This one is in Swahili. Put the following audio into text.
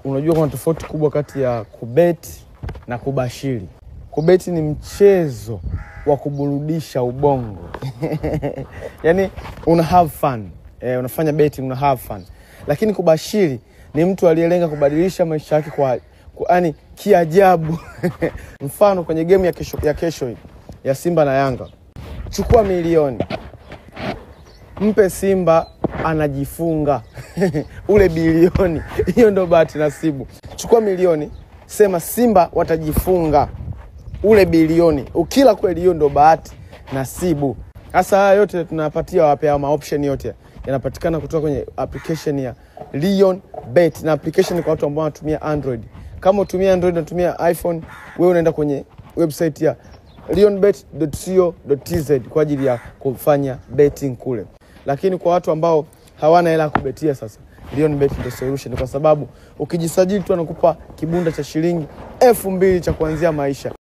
Unajua kuna tofauti kubwa kati ya kubeti na kubashiri. Kubeti ni mchezo wa kuburudisha ubongo. Yaani una have fun. Unafanya betting, una have fun. Lakini kubashiri ni mtu aliyelenga kubadilisha maisha yake kwa yaani kiajabu. Mfano kwenye game ya kesho hii ya Simba na Yanga. Chukua milioni. Mpe Simba anajifunga ule bilioni. Hiyo ndo bahati nasibu. Chukua milioni, sema Simba watajifunga ule bilioni. Ukila kweli, hiyo ndo bahati nasibu. Sasa haya yote tunapatia wapi? Ama option yote yanapatikana kutoka kwenye application ya Leon Bet, na application kwa watu ambao wanatumia Android. Kama utumia Android na unatumia iPhone, wewe unaenda kwenye website ya leonbet.co.tz kwa ajili ya kufanya betting kule. Lakini kwa watu ambao hawana hela ya kubetia, sasa Leon Bet ndio solution, kwa sababu ukijisajili tu anakupa kibunda cha shilingi 2000 cha kuanzia maisha.